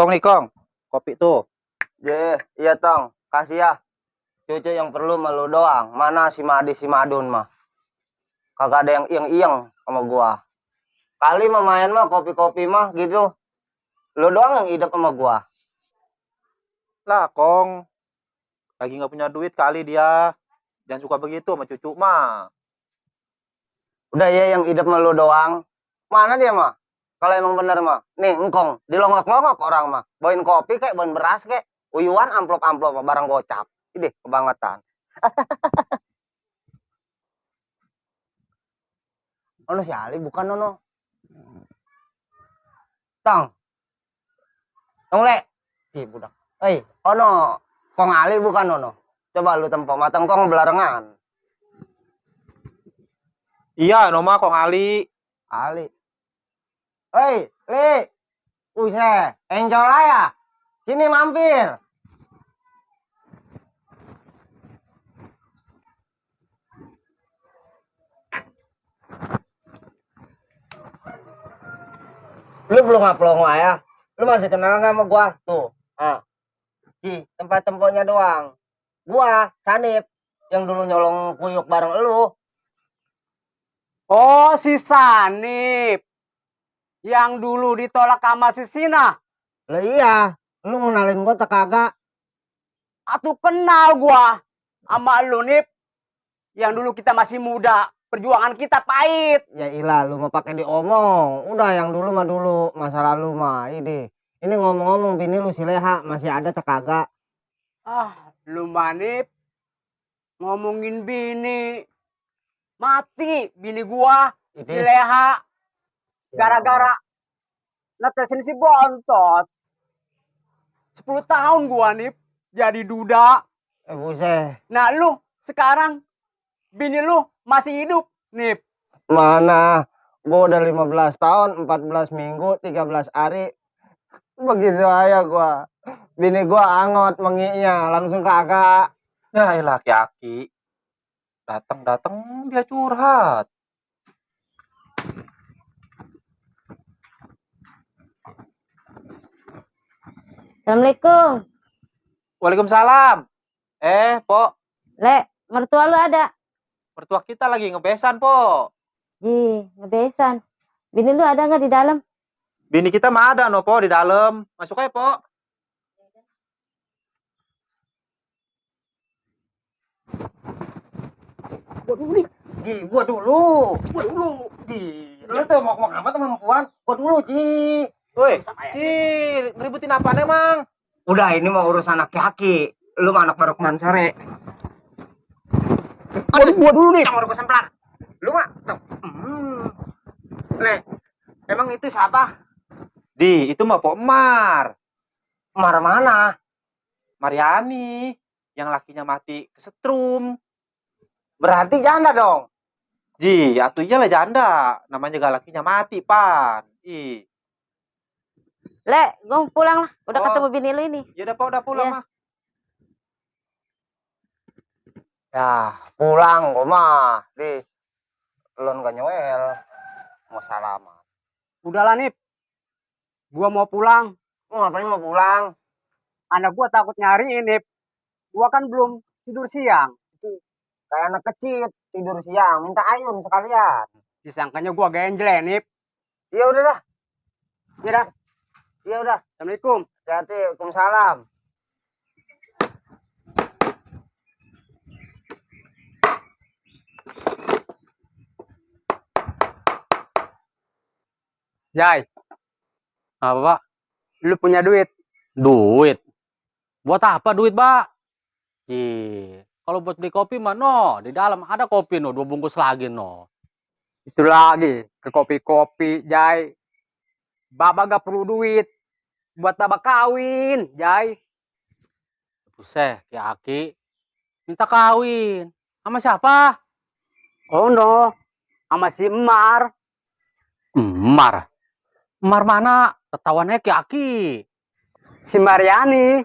Nih Kong, kopi tuh. Iya Tong, kasih ya. Cucu yang perlu malu doang. Mana si Madi si Madun mah. Kagak ada yang iyeng-iyeng sama gua. Kali mah main mah kopi-kopi mah gitu. Lu doang yang hidup sama gua. Lah Kong, lagi nggak punya duit kali dia. Jangan suka begitu sama cucu mah. Udah ya yang hidup sama lu doang. Mana dia mah? Kalau emang bener mah. Nih engkong, dilongok-longok orang mah. Bawain kopi kek, bawain beras kek. Uyuan amplop-amplop barang gocap. Ide kebangetan. Ono si Ali bukan ono. Tong. Tong le. Si budak. Ono. Kong Ali bukan ono. Coba lu tempo matang kong belarengan. Iya, Noma Kong Ali. Ali. Li. Buset, enjol ya. Sini mampir. Lu belum upload ya? Lu masih kenal nggak sama gua? Tuh. Tempat tempatnya doang. Gua, Sanip, yang dulu nyolong kuyuk bareng lu. Oh, si Sanip. Yang dulu ditolak sama si Sina. Lah iya, lu ngenalin gua tak kagak. Atuh kenal gua sama lu, Nip. Yang dulu kita masih muda. Perjuangan kita pahit. Ya ilah, lu mau pakai diomong. Udah yang dulu mah dulu, masa lalu mah. Ini ngomong-ngomong bini lu si Leha masih ada tak kagak? Lu Manip. Ngomongin bini. Mati bini gua, si Leha. Gara-gara netesin si Bontot. 10 tahun gua, Nip. Jadi duda. Buset. Nah, lu sekarang bini lu masih hidup, Nip. Mana? Gua udah 15 tahun, 14 minggu, 13 hari. Begitu aja gua. Bini gua angot menginya, langsung kagak. Ya elah aki-aki. Datang-datang dia curhat. Assalamualaikum. Waalaikumsalam. Pok. Le, mertua lu ada? Mertua kita lagi ngebesan, Pok. Ngebesan. Bini lu ada nggak di dalam? Bini kita mah ada, no, Pok, di dalam. Masuk aja, Pok. Gua dulu, Nip. Gua dulu. Lu tuh mau amat sama perempuan? Gua dulu, Woi, ngeributin apaan emang? Udah, ini mau urusan aki-aki. Lu mah anak baru kemarin sore. Gua dulu, Nip. Campur gua semplak. Lu mah. Le, emang itu siapa? Itu mah Pok Mar. Mar mana? Mariani. Yang lakinya mati kesetrum. Berarti janda dong. Atunya lah janda. Namanya juga lakinya mati, Pan. Le, gua mau pulang lah. Udah ketemu bini lu ini. Ya udah, Pak, udah pulang mah. Ya, pulang gua mah. Belum gak nyoel. Mau salaman. Udahlah, Nip. Gua mau pulang. Lu ngapain mau pulang? Anak gua takut nyariin, Nip. Gua kan belum tidur siang. Kayak anak kecil tidur siang, minta ayun sekalian. Disangkanya gua genjle, Nip. Iya udah dah. Iya udah. Assalamualaikum. Hati-hati, Waalaikumsalam. Jai. Apa, Pak? Lu punya duit? Duit? Buat apa duit, Pak? Kalau buat beli kopi mah, no. Di dalam ada kopi, no. 2 bungkus lagi, no. Itu lagi. Ke kopi-kopi, Jai. Baba gak perlu duit. Buat Baba kawin, Jai. Buset, ya Aki. Minta kawin. Sama siapa? Oh, no. Sama si Emar. Emar? Emar mana? Ketahuannya Ki Aki. Si Mariani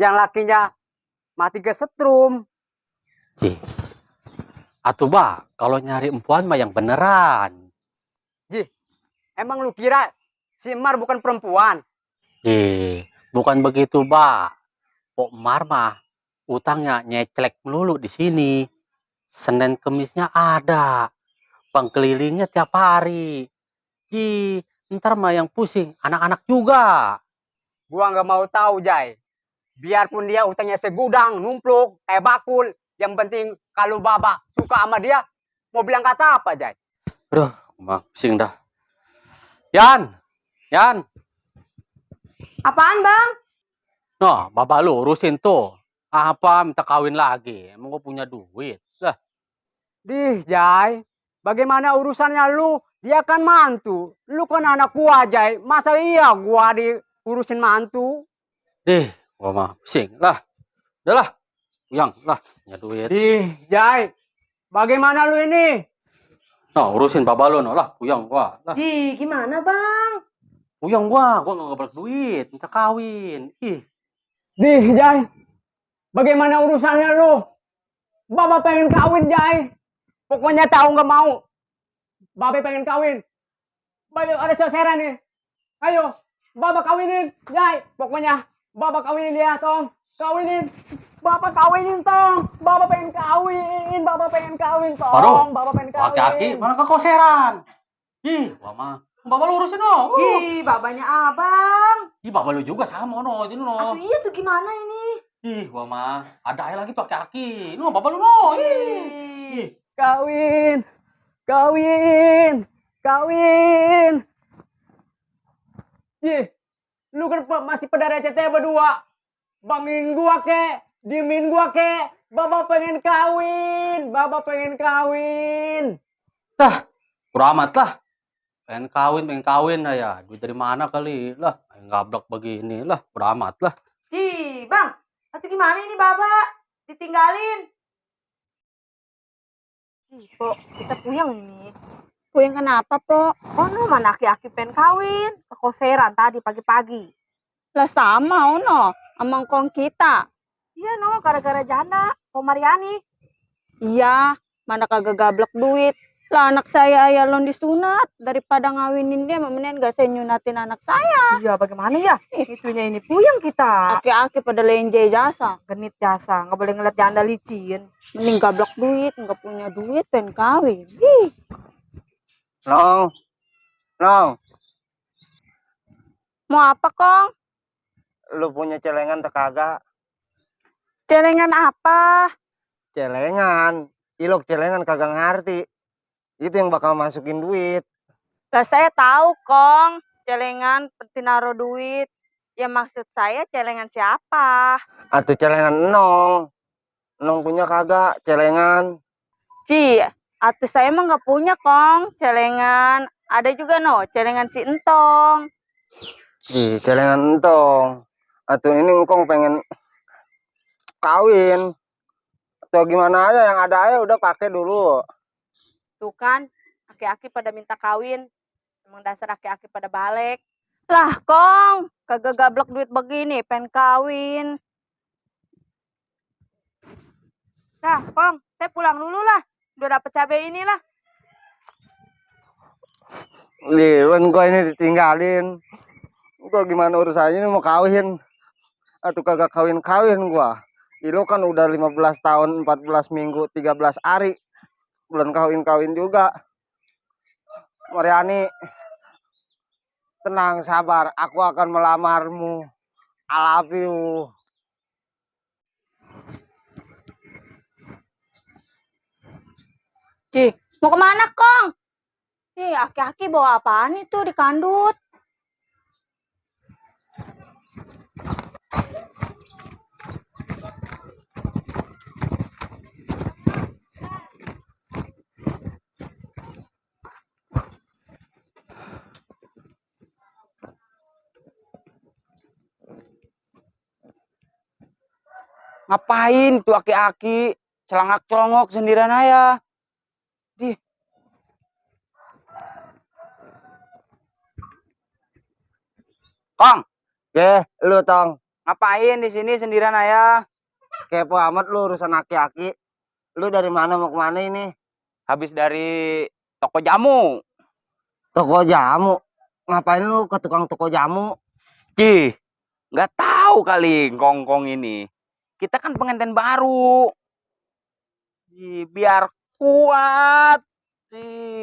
yang lakinya mati kesetrum. Ji, atuh ba, kalau nyari empuan mah yang beneran. Ji, emang lu kira si Mar bukan perempuan? Bukan begitu ba. Pok Mar mah utangnya nyeclek melulu di sini. Senin Kemisnya ada, pengkelilingnya tiap hari. Ntar mah yang pusing anak-anak juga. Gua nggak mau tahu, Jai. Biarpun dia utangnya segudang, numpluk, kayak bakul. Yang penting kalau Baba suka sama dia, mau bilang kata apa, Jai? Aduh, mah pusing dah. Yan, Yan. Apaan, Bang? Noh, bapak lu urusin tuh. Apa minta kawin lagi? Emang gua punya duit. Lah, Dih, Jai. Bagaimana urusannya lu? Dia kan mantu. Lu kan anak gua, Jai. Masa iya gua diurusin mantu? gua mah pusing. Lah, udah lah. Yang lah, punya duit. Dih, Jai. Bagaimana lu ini? Nah, urusin bapak lu noh lah, puyang gua. Lah, Ji, gimana, Bang? puyang gua nggak ngeblok duit, minta kawin. Dih, Jai. Bagaimana urusannya lu? Baba pengen kawin, Jai. Pokoknya tahu nggak mau. Babe pengen kawin. Babe ada sasaran nih. Ayo, Baba kawinin, Jai. Pokoknya Baba kawinin dia, Tong. Kawinin. Baba kawinin, Tong. Baba pengen kawin. Baba pengen kawin, Tong. Waduh, Baba pengen kawin. Laki-laki mana kekoseran? Gua mah. Bapak lu urusin noh. Ji, babanya abang. Bapak lu juga sama noh, ini noh. Aduh iya tuh gimana ini? Gua mah ada aja lagi tuh aki-aki. Noh, bapak lu noh. Kawin. Kawin. Kawin. Lu kan masih pada recetnya berdua. Bangin gua ke, diemin gua ke. Baba pengen kawin. Baba pengen kawin. Dah, kurang amat lah. Pengen kawin lah ya. Duit dari mana kali? Lah, gablok begini lah, kurang amat lah. Ji, bang. Atau gimana ini baba? Ditinggalin. Ih, Pok, kita puyeng ini. Puyeng kenapa, Pok? Oh no, mana aki-aki pengen kawin. Kekoseran tadi pagi-pagi. Lah sama, Ono. Amang kong kita. Iya no, gara-gara janda. Ko Mariani. Iya, mana kagak gablek duit. Lah anak saya ayalon disunat. Daripada ngawinin dia, mendingan gak saya nyunatin anak saya. Iya, bagaimana ya? Itunya ini puyeng kita. Aki-aki pada lenje jasa. Genit jasa, nggak boleh ngeliat janda licin. Mending gablek duit, nggak punya duit, pengen kawin. Nong. Nong, Mau apa, Kong? lu punya celengan tak kagak? Celengan apa? Celengan. Ilok celengan kagak ngerti. Itu yang bakal masukin duit. Lah saya tahu, Kong. Celengan seperti naruh duit. Ya maksud saya celengan siapa? Atau celengan Nong. Nong punya kagak celengan? Ci, atuh saya mah nggak punya, Kong. Celengan. Ada juga no, celengan si Entong. Ih, celengan Entong. Atau ini engkong pengen kawin. Atau gimana aja, yang ada aja udah pakai dulu. Tuh kan, aki-aki pada minta kawin. Emang dasar aki-aki pada balik. Lah, Kong. Kagak gablek duit begini, pengen kawin. Nah, Kong, saya pulang dulu lah. Udah dapet cabai inilah. Liwan gua ini ditinggalin. Gua gimana urusannya ini mau kawin. Atau kagak kawin-kawin gua. Ilo kan udah 15 tahun, 14 minggu, 13 hari. Belum kawin-kawin juga. Mariani, tenang, sabar. Aku akan melamarmu. I love you. Ci, mau kemana, Kong? Ih, aki-aki bawa apaan itu di kandut? Ngapain tuh aki-aki celangak-celongok sendirian aja? Di. Kong, Lu Tong, Ngapain di sini sendirian ayah? kepo amat lu urusan aki-aki. Lu dari mana mau kemana ini? Habis dari toko jamu. Toko jamu. Ngapain lu ke tukang toko jamu? Cih, nggak tahu kali ngkong ini. Kita kan pengantin baru. Biar kuat.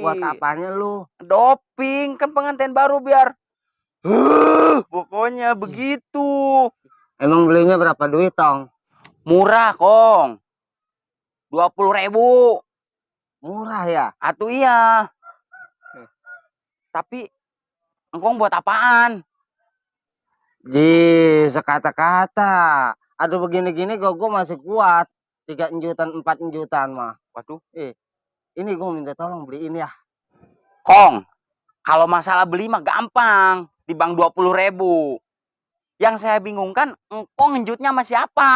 Buat apanya lu? Doping kan pengantin baru biar. Pokoknya begitu. Emang belinya berapa duit, Tong? Murah, Kong. 20.000. Murah ya? Atuh iya. Tapi engkong buat apaan? Sekata-kata. Aduh begini-gini gua masih kuat. 3 jutaan, 4 jutaan mah. Waduh. Ini gua minta tolong beliin ya. Kong, kalau masalah beli mah gampang. Di bank 20.000. Yang saya bingungkan, engkong ngenjutnya sama siapa?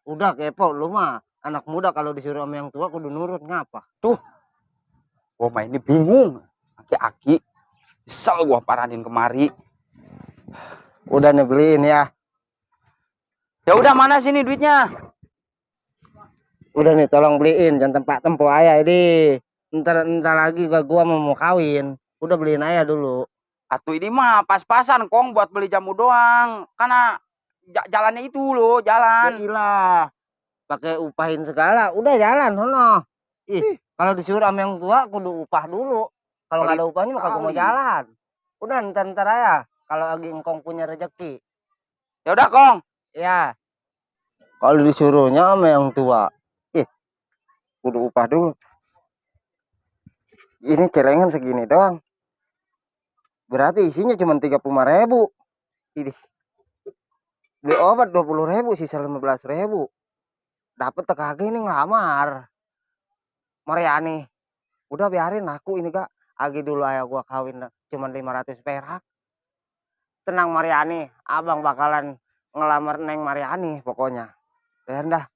Udah kepo lu mah. Anak muda kalau disuruh sama yang tua kudu nurut ngapa? Gua mah ini bingung. Aki-aki. Kesel gua paranin kemari. Udah nih beliin ya. Ya udah mana sini duitnya? Udah nih tolong beliin, jangan tempat tempo ayah ini. Ntar lagi gua mau kawin. Udah beliin ayah dulu. Atuh ini mah pas-pasan Kong buat beli jamu doang. Karena jalannya itu loh, jalan. Iyalah. Pakai upahin segala, udah jalan sono. Kalau disuruh sama yang tua kudu upah dulu. Kalau nggak ada upahnya maka gua mau jalan. Udah ntar ayah. Kalau lagi engkong punya rezeki. Ya udah Kong. Ya. Kalau disuruhnya sama yang tua. Kudu upah dulu. Ini celengan segini doang. Berarti isinya cuma 35.000. Ini. Beli obat 20.000, sisa 15.000. Dapat kagak ini ngelamar. Mariani. Udah biarin aku ini Kak. Agi dulu ayah gua kawin cuma 500 perak. Tenang Mariani, abang bakalan ngelamar Neng Mariani pokoknya. Dan dah.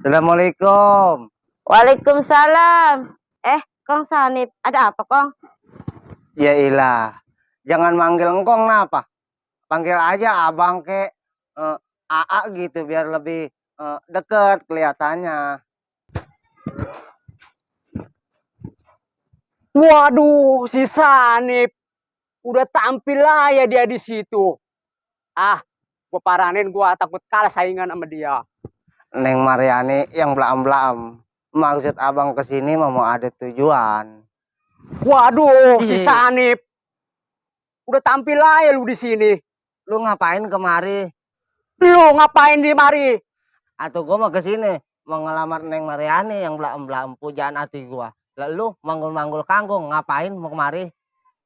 Assalamualaikum. Waalaikumsalam. Kong Sanip, ada apa Kong? Ya ilah. Jangan manggil engkong apa? Panggil aja abang ke AA gitu biar lebih deket kelihatannya. Waduh, si Sanip. Udah tampil lah ya dia di situ. Gua paranin, gua takut kalah saingan sama dia. Neng Mariani yang belam-belam. Maksud abang kesini mau ada tujuan. Waduh, si Sanip. Udah tampil lah ya lu di sini. Lu ngapain kemari? Lu ngapain di mari? Atau gua mau kesini mau ngelamar Neng Mariani yang belam-belam pujaan hati gua. Lalu manggul-manggul kangkung ngapain mau kemari?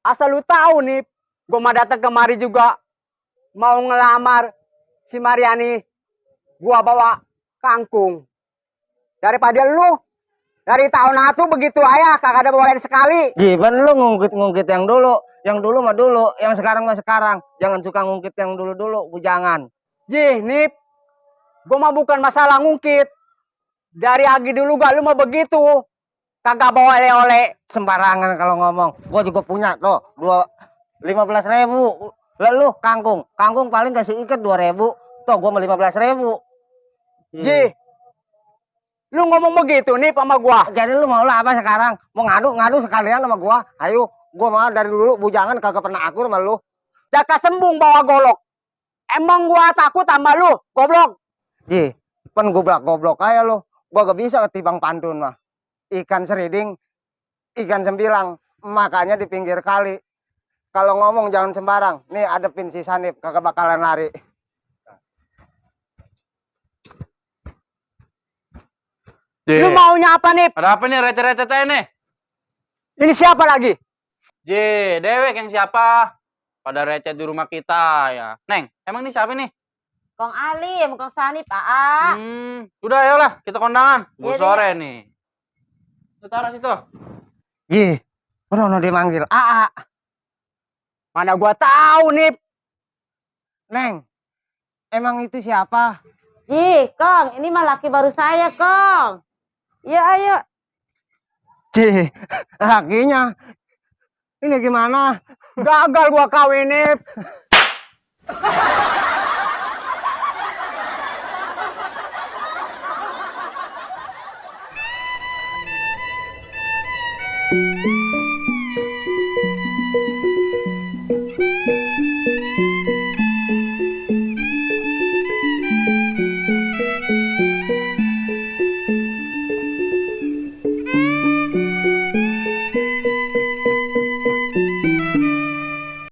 Asal lu tahu nih, gua mah datang kemari juga mau ngelamar si Mariani. Gua bawa kangkung. Daripada lu dari tahun atu begitu ayah kagak ada bawain sekali. Jiban lu ngungkit-ngungkit yang dulu. Yang dulu mah dulu, yang sekarang mah sekarang. Jangan suka ngungkit yang dulu-dulu, bujangan. Nip, gua mah bukan masalah ngungkit. Dari agi dulu gak lu mah begitu. Kagak bawa oleh-oleh. Sembarangan kalau ngomong. Gua juga punya tuh 15.000. Lalu kangkung paling kasih ikat 2.000. Tuh gua mau 15.000. Lu ngomong begitu nih sama gua. Jadi lu mau lah apa sekarang? Mau ngadu sekalian sama gua? Ayo, gua mah dari dulu bujangan kagak pernah akur sama lu. Jaka sembung bawa golok. Emang gua takut sama lu, goblok. Pen goblok aja lu. Gua gak bisa ketibang pantun mah. Ikan seriding, ikan sembilang, makanya di pinggir kali. Kalau ngomong jangan sembarang. Nih adepin si Sanip, kagak bakalan lari. Lu maunya apa nih? Ada apa nih receh-receh saya nih? Ini siapa lagi? Dewek yang siapa? Pada receh di rumah kita ya. Neng, emang ini siapa nih? Kong Alim, Kong Sanip, Aa. Udah ayolah kita kondangan. Iya, Sore nih. Itu taruh situ. Udah dimanggil AA. Mana gua tahu nih. Neng, emang itu siapa? Kong, ini mah laki baru saya, Kong. Iya, ayo. Cih, lakinya. Ini gimana? Gagal gua kawin nih.